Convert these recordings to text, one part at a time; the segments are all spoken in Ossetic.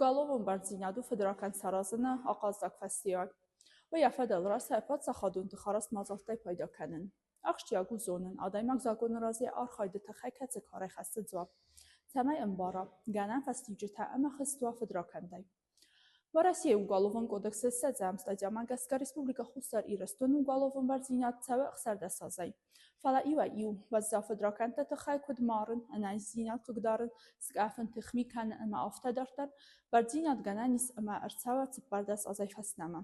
Уголовон бӕрндзинад у фыдракӕнд саразыны ахъаззаг фӕстиуӕг. Уый йӕ фӕдыл расайы паддзахадон тыхарӕзт мадзӕлттӕй пайда кӕнын. Ахсджиаг у зонын, адӕймаг законы раз йӕ архайды тыххӕй кӕцы карӕй хӕссы дзуапп, цӕмӕй ӕмбара, гӕнӕн фӕстиуджытӕ ӕмӕ хызт уа фыдракӕндӕй. Уӕрӕсейы Уголовон кодексы ссӕдзӕм статьямӕ гӕсгӕ Республикӕ Хуссар Ирыстоны уголовон бӕрндзинад цӕуы 16 азӕй. Фӕлӕ иуӕй-иу уӕззау фыдракӕндты тыххӕй куыд марын, ӕнӕниздзинад хъыгдарын, скъӕфын, тыхми кӕнын ӕмӕ афтӕ дарддӕр, бӕрндзинад гӕнӕн ис ӕмӕ ӕрцӕуа 14 азӕй фӕстӕмӕ.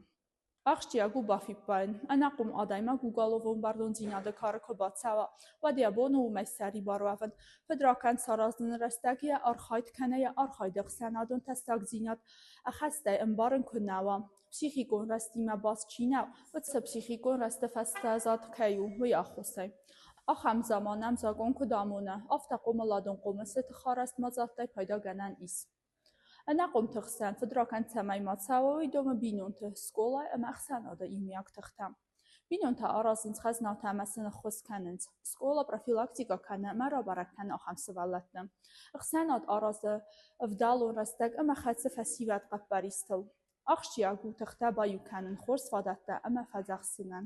Ахсджиаг у бафиппайын, ӕнахъом адӕймаг уголовон бӕрнондзинады кары куы бацӕуа, уӕд йӕ бон у уымӕй сӕрибар уӕвын, фыдракӕнд саразыны рӕстӕг йӕ архайд кӕнӕ йӕ архайды ӕхсӕнадон тӕссагдзинад ӕххӕстӕй ӕмбарын куы нӕ уа, психикон рӕзтимӕ баст чи нӕу, уыцы психикон рӕзты фӕстӕзад кӕй у, уый аххосӕй. Ахӕм заман ӕм закъон куыд амоны, афтӕ хъомыладон хъомысы тыхарӕзт мадзӕлттӕй пайдагӕнӕн ис. Ӕнахъомты хсӕн фыдракӕнд цӕмӕй ма цӕуа, уый домы бинонты, скъолайы ӕмӕ ӕхсӕнады иумиаг тыхтӕ. Бинонтӕ аразынц хӕзнатӕ ӕмӕ сын ӕххуыс кӕнынц. Скъола профилактикӕ кӕны ӕмӕ рабӕрӕг кӕны ахӕм сывӕллӕтты. Ӕхсӕнад аразы ӕвдӕлон рӕстӕг ӕмӕ хӕцы фӕсивӕд хъӕппӕристыл. Ахсджиаг у тыхтӕ баиу кӕнын хорз фадӕттӕ ӕмӕ фӕдзӕхсынӕн.